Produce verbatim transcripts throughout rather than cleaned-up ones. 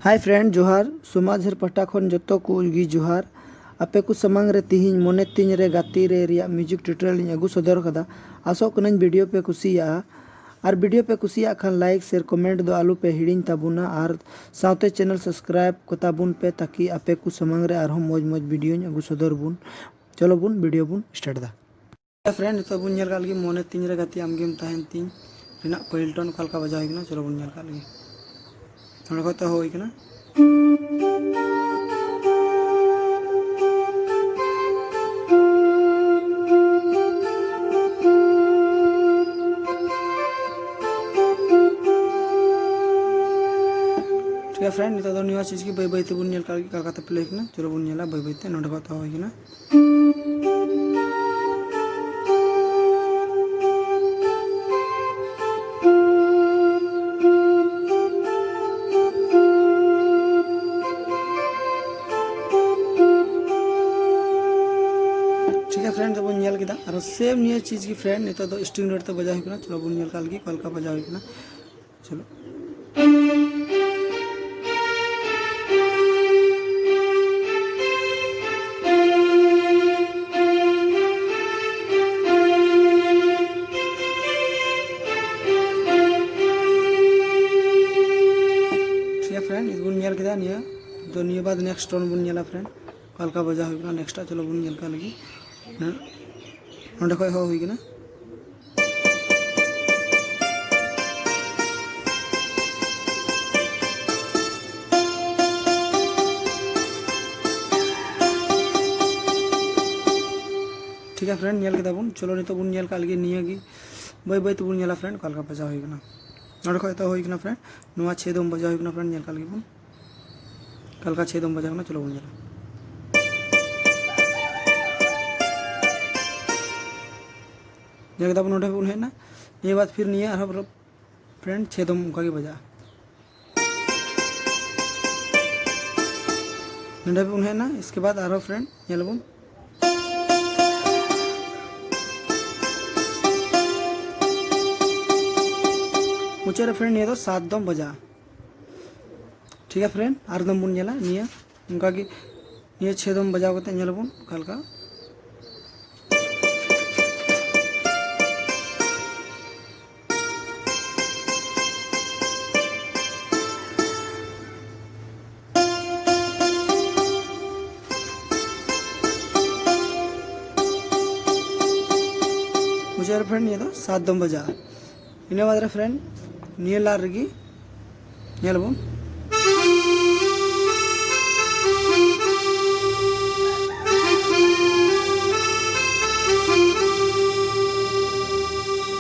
Hi friend, ᱡᱚᱦᱟᱨ᱾ ᱥᱚᱢᱟᱡᱽ ᱦᱮᱨ ᱯᱟᱦᱴᱟ ᱠᱷᱚᱱ ᱡᱚᱛᱚ ᱠᱚ ᱜᱮ ᱡᱚᱦᱟᱨ᱾ ᱟᱯᱮ ᱠᱚ ᱥᱟᱢᱟᱝ ᱨᱮ ᱛᱤᱦᱤᱧ ᱢᱚᱱᱮ ᱛᱤᱧ ᱨᱮ ᱜᱟᱛᱮ ᱨᱮ ᱨᱮᱭᱟᱜ music tutorial ᱤᱧ ᱟᱹᱜᱩ ᱥᱚᱫᱚᱨ ᱠᱟᱫᱟ᱾ ᱟᱥᱚᱜ ᱠᱟᱹᱱᱟᱹᱧ video ᱯᱮ ᱠᱩᱥᱤᱭᱟᱜᱼᱟ᱾ ᱟᱨ video ᱯᱮ ᱠᱩᱥᱤᱭᱟᱜ ᱠᱷᱟᱱ like, share, comment ᱫᱚ ᱟᱞᱚ ᱯᱮ ᱦᱤᱲᱤᱧ ᱛᱟᱵᱚᱱᱟ᱾ ᱟᱨ ᱥᱟᱶᱛᱮ channel subscribe ᱠᱚᱛᱟ ᱵᱚᱱ ᱯᱮ, ᱛᱟᱠᱤ ᱟᱯᱮ ᱠᱚ ᱥᱟᱢᱟᱝ ᱨᱮ ᱟᱨᱦᱚᱸ ᱢᱚᱡᱽ ᱢᱚᱡᱽ videoᱧ ᱟᱹᱜᱩ ᱥᱚᱫᱚᱨ ᱵᱚᱱ᱾ ᱪᱚᱞᱚ ᱵᱚᱱ video ᱵᱚᱱ start ᱮᱫᱟ᱾ Friend, ᱱᱤᱛᱚᱜ ᱵᱚᱱ ᱧᱮᱞ ᱠᱟᱜ ᱞᱮᱜᱮ ᱢᱚᱱᱮ ᱛᱤᱧ ᱨᱮ ᱜᱟᱛᱮ ᱟᱢᱜᱮᱢ ᱛᱟᱦᱮᱱ ᱛᱤᱧ ᱨᱮᱱᱟᱜ ᱯᱟᱹᱦᱤᱞ tone ᱚᱠᱟ ᱞᱮᱠᱟ ᱵᱟᱡᱟᱣ ᱦᱩᱭ ᱠᱟᱱᱟ᱾ ᱪᱚᱞᱚ ᱵᱚᱱ ᱧᱮᱞ ᱠᱟᱜ ᱞᱮᱜᱮ᱾ ᱱᱚᱰᱮ ᱠᱷᱚᱡ ᱛᱮ ᱦᱚ ᱦᱩᱭ ᱠᱟᱱᱟ᱾ ᱴᱷᱤᱠ ᱜᱮᱭᱟ friend, ᱱᱤᱛᱚᱜ ᱫᱚ ᱱᱤᱭᱟᱹ ᱪᱤᱡᱽ ᱜᱮ ᱵᱟᱹᱭ ᱵᱟᱹᱭ ᱛᱮᱵᱚᱱ ᱧᱮᱞ ᱠᱟᱜ ᱞᱮᱜᱮ ᱚᱠᱟ ᱞᱮᱠᱟᱛᱮ play ᱦᱩᱭ ᱠᱟᱱᱟ᱾ ᱪᱚᱞᱚ ᱵᱚᱱ ᱧᱮᱞᱟ ᱵᱟᱹᱭ ᱵᱟᱹᱭ ᱛᱮ᱾ ᱱᱚᱰᱮ ᱠᱷᱚᱡ ᱛᱮ ᱦᱚ ᱦᱩᱭ ᱠᱟᱱᱟ᱾ ᱴᱷᱤᱠ ᱜᱮᱭᱟ friend, ᱫᱚᱵᱚᱱ ᱧᱮᱞ ᱠᱮᱫᱟ᱾ ᱟᱨᱚ same ᱱᱤᱭᱟᱹ ᱪᱤᱡᱽ ᱜᱮ friend, ᱱᱤᱛᱚᱜ ᱫᱚ string rate ᱛᱮ ᱵᱟᱡᱟᱣ ᱦᱩᱭᱩᱜ ᱠᱟᱱᱟ᱾ ᱪᱚᱞᱚ ᱵᱚᱱ ᱧᱮᱞ ᱠᱟᱜ ᱞᱮᱜᱮ ᱚᱠᱟ ᱞᱮᱠᱟ ᱵᱟᱡᱟᱣ ᱦᱩᱭᱩᱜ ᱠᱟᱱᱟ᱾ ᱪᱚᱞᱚ᱾ ᱴᱷᱤᱠ ᱜᱮᱭᱟ friend, ᱱᱤᱛ ᱵᱚᱱ ᱧᱮᱞ ᱠᱮᱫᱟ ᱱᱤᱭᱟᱹ᱾ ᱛᱚ ᱱᱤᱭᱟᱹ ᱵᱟᱫ next tone ᱵᱚᱱ ᱧᱮᱞᱟ friend, ᱚᱠᱟ ᱞᱮᱠᱟ ᱵᱟᱡᱟᱣ ᱦᱩᱭᱩᱜ ᱠᱟᱱᱟ᱾ Next ᱟᱜ ᱪᱚᱞᱚ ᱵᱚᱱ ᱧᱮᱞ ᱠᱟᱜ ᱞᱮᱜᱮ᱾ ᱱᱚᱰᱮ ᱠᱷᱚᱡ ᱦᱚ ᱦᱩᱭ ᱠᱟᱱᱟ᱾ ᱴᱷᱤᱠ ᱜᱮᱭᱟ friend, ᱧᱮᱞ ᱠᱮᱫᱟ ᱵᱚᱱ᱾ ᱪᱚᱞᱚ ᱱᱤᱛᱚᱜ ᱵᱚᱱ ᱧᱮᱞ ᱠᱟᱜ ᱞᱮᱜᱮ ᱱᱤᱭᱟᱹ ᱜᱮ᱾ ᱵᱟᱹᱭ ᱵᱟᱹᱭ ᱛᱮᱵᱚᱱ ᱧᱮᱞᱟ friend, ᱚᱠᱟ ᱞᱮᱠᱟ ᱵᱟᱡᱟᱣ ᱦᱩᱭ ᱠᱟᱱᱟ᱾ ᱱᱚᱰᱮ ᱠᱷᱚᱡ ᱮᱛᱚᱦᱚᱵ ᱦᱩᱭ ᱠᱟᱱᱟ friend, ᱱᱚᱣᱟ ᱪᱷᱮ ᱫᱚᱢ ᱵᱟᱡᱟᱣ ᱦᱩᱭ ᱠᱟᱱᱟ friend, ᱧᱮᱞ ᱠᱟᱜ ᱞᱮᱜᱮ ᱵᱚᱱ᱾ ᱚᱠᱟ ᱞᱮᱠᱟ ᱪᱷᱮ ᱫᱚᱢ ᱵᱟᱡᱟᱣ ᱠᱟᱱᱟ, ᱪᱚᱞᱚ ᱵᱚᱱ ᱧᱮᱞᱟ᱾ ᱧᱮᱞ ᱠᱮᱫᱟ ᱵᱚᱱ, ᱱᱚᱰᱮ ᱵᱚᱱ ᱦᱮᱡ ᱮᱱᱟ᱾ ᱱᱤᱭᱟᱹ ᱵᱟᱫ ᱯᱷᱤᱨ ᱱᱤᱭᱟᱹ ᱟᱨᱦᱚᱸ friend ᱪᱷᱮ ᱫᱚᱢ ᱚᱱᱠᱟ ᱜᱮ ᱵᱟᱡᱟᱜᱼᱟ᱾ ᱱᱚᱰᱮ ᱵᱚᱱ ᱦᱮᱡ ᱮᱱᱟ, ᱤᱥᱠᱮ ᱵᱟᱫ ᱟᱨᱦᱚᱸ friend ᱧᱮᱞ ᱟᱵᱚᱱ᱾ ᱢᱩᱪᱟᱹᱫ ᱨᱮ friend ᱱᱤᱭᱟᱹ ᱫᱚ ᱥᱟᱛ ᱫᱚᱢ ᱵᱟᱡᱟᱜᱼᱟ᱾ ᱴᱷᱤᱠ ᱜᱮᱭᱟ friend, ᱟᱨ ᱫᱚᱢ ᱵᱚᱱ ᱧᱮᱞᱟ ᱱᱤᱭᱟᱹ, ᱚᱱᱠᱟᱜᱮ ᱱᱤᱭᱟᱹ ᱪᱷᱮ ᱫᱚᱢ ᱵᱟᱡᱟᱣ ᱠᱟᱛᱮ ᱧᱮᱞ ᱟᱵᱚᱱ ᱚᱠᱟ ᱞᱮᱠᱟ᱾ ᱵᱩᱡᱷᱟᱹᱣ friend, ᱱᱤᱭᱟᱹ ᱫᱚ ᱥᱟᱛ ᱫᱚᱢ ᱵᱟᱡᱟᱜᱼᱟ᱾ ᱤᱱᱟᱹ ᱵᱟᱫᱽ ᱨᱮ friend, ᱱᱤᱭᱟᱹ ᱞᱟᱨ ᱨᱮᱜᱮ ᱧᱮᱞ ᱟᱵᱚᱱ᱾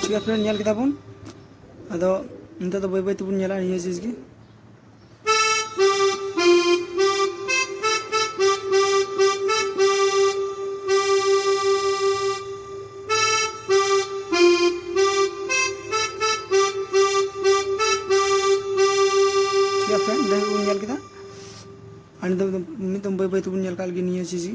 ᱴᱷᱤᱠ ᱜᱮᱭᱟ friend, ᱧᱮᱞ ᱠᱮᱫᱟ ᱵᱚᱱ᱾ ᱟᱫᱚ ᱱᱤᱛᱚᱜ ᱫᱚ ᱵᱟᱹᱭ ᱵᱟᱹᱭ ᱛᱮᱵᱚᱱ ᱧᱮᱞᱟ ᱱᱤᱭᱟᱹ ᱪᱤᱡᱽ ᱜᱮ᱾ ᱴᱷᱤᱠ ᱜᱮᱭᱟ friend, ᱡᱟᱭᱦᱳᱠ ᱵᱚᱱ ᱧᱮᱞ ᱠᱮᱫᱟ᱾ ᱟᱨ ᱱᱤᱛᱚᱜ ᱫᱚ ᱢᱤᱫ ᱫᱚᱢ ᱵᱟᱹᱭ ᱵᱟᱹᱭ ᱛᱮᱵᱚᱱ ᱧᱮᱞ ᱠᱟᱜ ᱞᱮᱜᱮ ᱱᱤᱭᱟᱹ ᱪᱤᱡᱽ ᱜᱮ᱾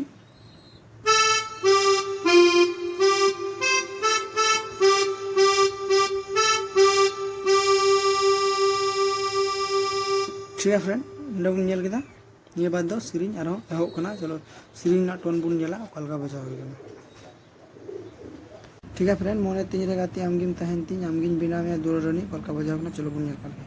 ᱴᱷᱤᱠ ᱜᱮᱭᱟ friend, ᱱᱚᱰᱮ ᱵᱚᱱ ᱧᱮᱞ ᱠᱮᱫᱟ᱾ ᱱᱤᱭᱟᱹ ᱵᱟᱫᱽ ᱫᱚ ᱥᱮᱨᱮᱧ ᱟᱨᱦᱚᱸ ᱮᱦᱚᱵ ᱠᱟᱱᱟ᱾ ᱪᱚᱞᱚ ᱥᱮᱨᱮᱧ ᱨᱮᱱᱟᱜ tone ᱵᱚᱱ ᱧᱮᱞᱟ ᱚᱠᱟ ᱞᱮᱠᱟ ᱵᱟᱡᱟᱣ ᱦᱩᱭ ᱠᱟᱱᱟ᱾ ᱴᱷᱤᱠ ᱜᱮᱭᱟ friend, ᱢᱚᱱᱮ ᱛᱤᱧ ᱨᱮ ᱜᱟᱛᱮ ᱟᱢᱜᱮᱢ ᱛᱟᱦᱮᱱ ᱛᱤᱧ, ᱟᱢᱜᱤᱧ ᱵᱮᱱᱟᱣ ᱢᱮᱭᱟ ᱫᱩᱞᱟᱹᱲ ᱨᱟᱹᱱᱤ, ᱚᱠᱟ ᱞᱮᱠᱟ ᱵᱟᱡᱟᱣ ᱠᱟᱱᱟ ᱪᱚᱞᱚ ᱵᱚᱱ ᱧᱮᱞ ᱠᱟᱜ ᱜᱮ᱾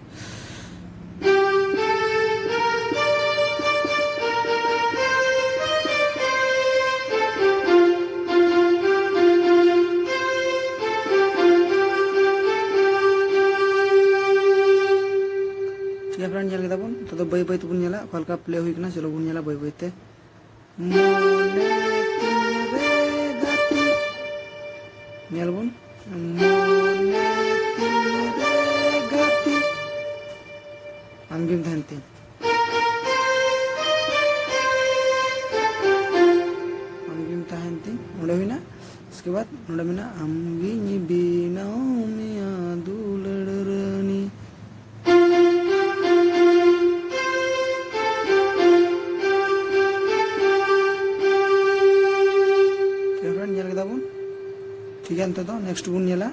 ᱴᱷᱤᱠ ᱜᱮᱭᱟ friend, ᱧᱮᱞ ᱠᱮᱫᱟ ᱵᱚᱱ, ᱱᱤᱛᱚᱜ ᱫᱚ ᱵᱟᱹᱭ ᱵᱟᱹᱭ ᱛᱮᱵᱚᱱ ᱧᱮᱞᱟ ᱚᱠᱟ ᱞᱮᱠᱟ play ᱦᱩᱭ ᱠᱟᱱᱟ᱾ ᱪᱚᱞᱚ ᱵᱚᱱ ᱧᱮᱞᱟ ᱵᱟᱹᱭ ᱵᱟᱹᱭ ᱛᱮ᱾ ᱢᱚᱱᱮ ᱛᱤᱧ ᱨᱮ ᱜᱟᱛᱮ, ᱧᱮᱞ ᱵᱚᱱ, ᱢᱚᱱᱮ ᱛᱤᱧ ᱨᱮ ᱜᱟᱛᱮ, ᱟᱢᱜᱮᱢ ᱛᱟᱦᱮᱱ ᱛᱤᱧ, ᱟᱢᱜᱮᱢ ᱛᱟᱦᱮᱱ ᱛᱤᱧ, ᱚᱸᱰᱮ ᱦᱩᱭᱱᱟ᱾ ᱩᱥᱠᱮ ᱵᱟᱫ ᱱᱚᱰᱮ ᱢᱮᱱᱟᱜᱼᱟ, ᱟᱢᱜᱤᱧ ᱵᱮᱱᱟᱣ ᱢᱮᱭᱟ ᱫᱩᱞᱟᱹᱲ ᱨᱟᱹᱱᱤ᱾ ᱴᱷᱤᱠ ᱜᱮᱭᱟ friend, ᱧᱮᱞ ᱠᱮᱫᱟ ᱵᱚᱱ᱾ ᱴᱷᱤᱠ ᱜᱮᱭᱟ, ᱱᱤᱛᱚᱜ ᱫᱚ next ᱵᱚᱱ ᱧᱮᱞᱟ᱾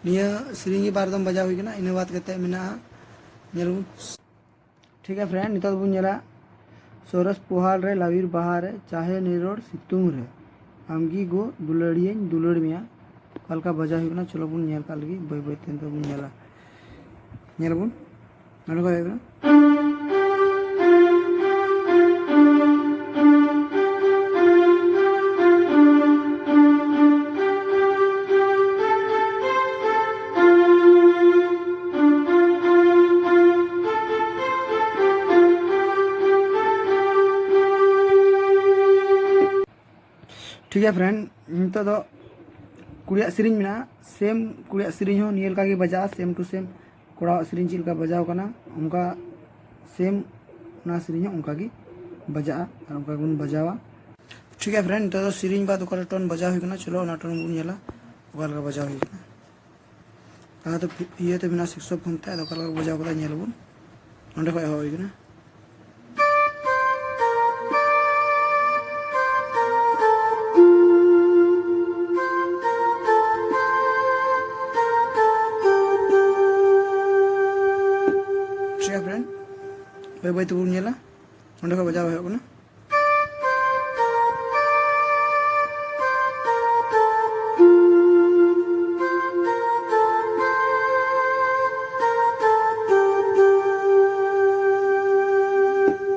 ᱱᱤᱭᱟᱹ ᱥᱮᱨᱮᱧ ᱜᱮ ᱵᱟᱨ ᱫᱚᱢ ᱵᱟᱡᱟᱣ ᱦᱩᱭ ᱠᱟᱱᱟ᱾ ᱤᱱᱟᱹ ᱵᱟᱫ ᱠᱟᱛᱮ ᱢᱮᱱᱟᱜᱼᱟ, ᱧᱮᱞ ᱵᱚᱱ᱾ ᱴᱷᱤᱠ ᱜᱮᱭᱟ friend, ᱱᱤᱛᱚᱜ ᱫᱚᱵᱚᱱ ᱧᱮᱞᱟ ᱥᱚᱨᱚᱥ ᱯᱳᱦᱟᱞ ᱨᱮ, ᱞᱟᱣᱤᱨ ᱵᱟᱦᱟ ᱨᱮ, ᱪᱟᱦᱮ ᱱᱤᱨᱚᱲ ᱥᱤᱛᱩᱝ ᱨᱮ, ᱟᱢᱜᱮ ᱜᱳ ᱫᱩᱞᱟᱹᱲᱤᱭᱟᱹᱧ ᱫᱩᱞᱟᱹᱲ ᱢᱮᱭᱟ᱾ ᱚᱠᱟ ᱞᱮᱠᱟ ᱵᱟᱡᱟᱣ ᱦᱩᱭᱩᱜ ᱠᱟᱱᱟ, ᱪᱚᱞᱚ ᱵᱚᱱ ᱧᱮᱞ ᱠᱟᱜ ᱞᱮᱜᱮ, ᱵᱟᱹᱭ ᱵᱟᱹᱭ ᱛᱮ ᱱᱤᱛᱚᱜ ᱵᱚᱱ ᱧᱮᱞᱟ᱾ ᱧᱮᱞ ᱟᱵᱚᱱ᱾ ᱱᱚᱰᱮ ᱠᱷᱚᱡ ᱦᱩᱭᱩᱜ ᱠᱟᱱᱟ᱾ ᱴᱷᱤᱠ ᱜᱮᱭᱟ friend, ᱱᱤᱛᱚᱜ ᱫᱚ ᱠᱩᱲᱤᱭᱟᱜ ᱥᱮᱨᱮᱧ ᱢᱮᱱᱟᱜᱼᱟ᱾ Same ᱠᱩᱲᱤᱭᱟᱜ ᱥᱮᱨᱮᱧ ᱦᱚᱸ ᱱᱤᱭᱟᱹ ᱞᱮᱠᱟ ᱜᱮ ᱵᱟᱡᱟᱜᱼᱟ, same to same ᱠᱚᱲᱟᱣᱟᱜ ᱥᱮᱨᱮᱧ ᱪᱮᱫ ᱞᱮᱠᱟ ᱵᱟᱡᱟᱣ ᱠᱟᱱᱟ, ᱚᱱᱠᱟ same ᱚᱱᱟ ᱥᱮᱨᱮᱧ ᱦᱚᱸ ᱚᱱᱠᱟ ᱜᱮ ᱵᱟᱡᱟᱜᱼᱟ ᱟᱨ ᱚᱱᱠᱟ ᱜᱮᱵᱚᱱ ᱵᱟᱡᱟᱣᱟ᱾ ᱴᱷᱤᱠ ᱜᱮᱭᱟ friend, ᱱᱤᱛᱚᱜ ᱫᱚ ᱥᱮᱨᱮᱧ ᱵᱟᱫ ᱚᱠᱟᱨᱮ tone ᱵᱟᱡᱟᱣ ᱦᱩᱭ ᱠᱟᱱᱟ, ᱪᱚᱞᱚ ᱚᱱᱟ tone ᱵᱚᱱ ᱧᱮᱞᱟ ᱚᱠᱟ ᱞᱮᱠᱟ ᱵᱟᱡᱟᱣ ᱦᱩᱭ ᱠᱟᱱᱟ᱾ ᱞᱟᱦᱟ ᱫᱚ ᱯᱷᱤ-, ᱤᱭᱟᱹᱛᱮ ᱢᱮᱱᱟᱜᱼᱟ ᱥᱮᱠᱥᱳ ᱯᱷᱳᱱ ᱛᱮ, ᱟᱫᱚ ᱚᱠᱟ ᱞᱮᱠᱟ ᱠᱚ ᱵᱟᱡᱟᱣ ᱠᱟᱫᱟ ᱧᱮᱞ ᱟᱵᱚᱱ᱾ ᱱᱚᱸᱰᱮ ᱠᱷᱚᱡ ᱮᱦᱚᱵ ᱦᱩᱭ ᱠᱟᱱᱟ᱾ ᱴᱷᱤᱠ ᱜᱮᱭᱟ friend, ᱵᱟᱹᱭ ᱵᱟᱹᱭ ᱛᱮᱵᱚᱱ ᱧᱮᱞᱟ᱾ ᱱᱚᱸᱰᱮ ᱠᱷᱚᱡ ᱵᱟᱡᱟᱣ ᱮᱦᱚᱵ ᱠᱟᱱᱟ᱾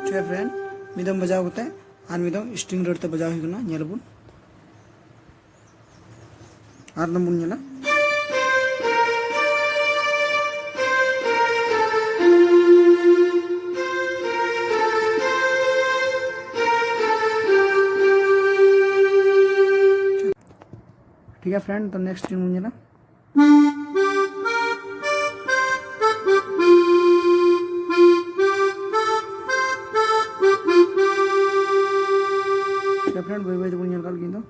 ᱴᱷᱤᱠ ᱜᱮᱭᱟ friend, ᱢᱤᱫ ᱫᱚᱢ ᱵᱟᱡᱟᱣ ᱠᱟᱛᱮ ᱟᱨ ᱢᱤᱫ ᱫᱚᱢ string rate ᱛᱮ ᱵᱟᱡᱟᱣ ᱦᱩᱭᱩᱜ ᱠᱟᱱᱟ, ᱧᱮᱞ ᱟᱵᱚᱱ᱾ ᱟᱨ ᱫᱚᱢ ᱵᱚᱱ ᱧᱮᱞᱟ᱾ ᱴᱷᱤᱠ ᱜᱮᱭᱟ friend, ᱛᱚ next tune ᱵᱚᱱ ᱧᱮᱞᱟ᱾ ᱴᱷᱤᱠ ᱜᱮᱭᱟ friend, ᱵᱟᱹᱭ ᱵᱟᱹᱭ ᱛᱮᱵᱚᱱ ᱧᱮᱞ ᱠᱟᱜ ᱞᱟᱹᱜᱤᱫ ᱫᱚ᱾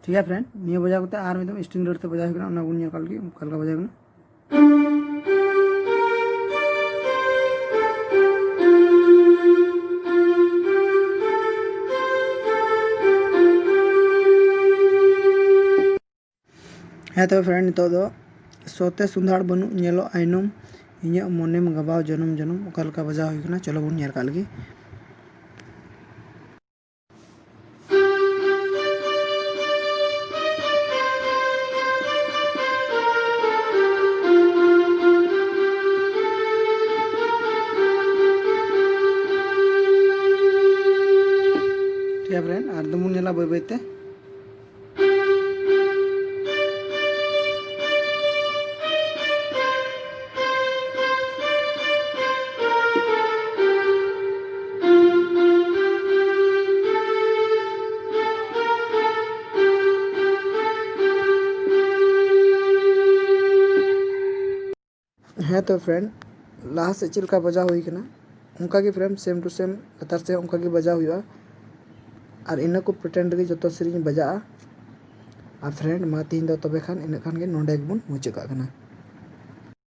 ᱴᱷᱤᱠ ᱜᱮᱭᱟ friend, ᱱᱤᱭᱟᱹ ᱵᱟᱡᱟᱣ ᱠᱟᱛᱮ ᱟᱨ ᱢᱤᱫ ᱫᱚᱢ string rate ᱛᱮ ᱵᱟᱡᱟᱣ ᱦᱩᱭᱩᱜ ᱠᱟᱱᱟ, ᱚᱱᱟ ᱵᱚᱱ ᱧᱮᱞ ᱠᱟᱜ ᱞᱟᱹᱜᱤᱫ ᱚᱠᱟ ᱞᱮᱠᱟ ᱵᱟᱡᱟᱣ ᱠᱟᱱᱟ᱾ ᱦᱮᱸ ᱛᱚᱵᱮ friend, ᱱᱤᱛᱚᱜ ᱫᱚ ᱥᱚᱛᱮ ᱥᱩᱸᱫᱷᱟᱲ ᱵᱟᱹᱱᱩᱜ ᱧᱮᱞᱚᱜ ᱟᱭᱱᱚᱢ, ᱤᱧᱟᱹᱜ ᱢᱚᱱᱮᱢ ᱜᱟᱵᱟᱣ ᱡᱚᱱᱚᱢ ᱡᱚᱱᱚᱢ ᱚᱠᱟ ᱞᱮᱠᱟ ᱵᱟᱡᱟᱣ ᱦᱩᱭ ᱠᱟᱱᱟ, ᱪᱚᱞᱚ ᱵᱚᱱ ᱧᱮᱞ ᱠᱟᱜ ᱞᱮᱜᱮ᱾ ᱴᱷᱤᱠ ᱜᱮᱭᱟ friend, ᱟᱨ ᱫᱚᱵᱚᱱ ᱧᱮᱞᱟ ᱵᱟᱹᱭ ᱵᱟᱹᱭ ᱛᱮ᱾ ᱦᱮᱸ ᱛᱚ friend, ᱞᱟᱦᱟ ᱥᱮᱫ ᱪᱮᱫ ᱞᱮᱠᱟ ᱵᱟᱡᱟᱣ ᱦᱩᱭ ᱠᱟᱱᱟ, ᱚᱱᱠᱟ ᱜᱮ friend, same to same ᱞᱟᱛᱟᱨ ᱥᱮᱫ ᱚᱱᱠᱟ ᱜᱮ ᱵᱟᱡᱟᱣ ᱦᱩᱭᱩᱜᱼᱟ᱾ ᱟᱨ ᱤᱱᱟᱹ ᱠᱚ pattern ᱨᱮᱜᱮ ᱡᱚᱛᱚ ᱥᱮᱨᱮᱧ ᱵᱟᱡᱟᱜᱼᱟ᱾ ᱟᱨ friend, ᱢᱟ ᱛᱤᱦᱤᱧ ᱫᱚ ᱛᱚᱵᱮ ᱠᱷᱟᱱ ᱤᱱᱟᱹᱜ ᱠᱷᱟᱱ ᱜᱮ, ᱱᱚᱰᱮ ᱜᱮᱵᱚᱱ ᱢᱩᱪᱟᱹᱫ ᱠᱟᱜ ᱠᱟᱱᱟ᱾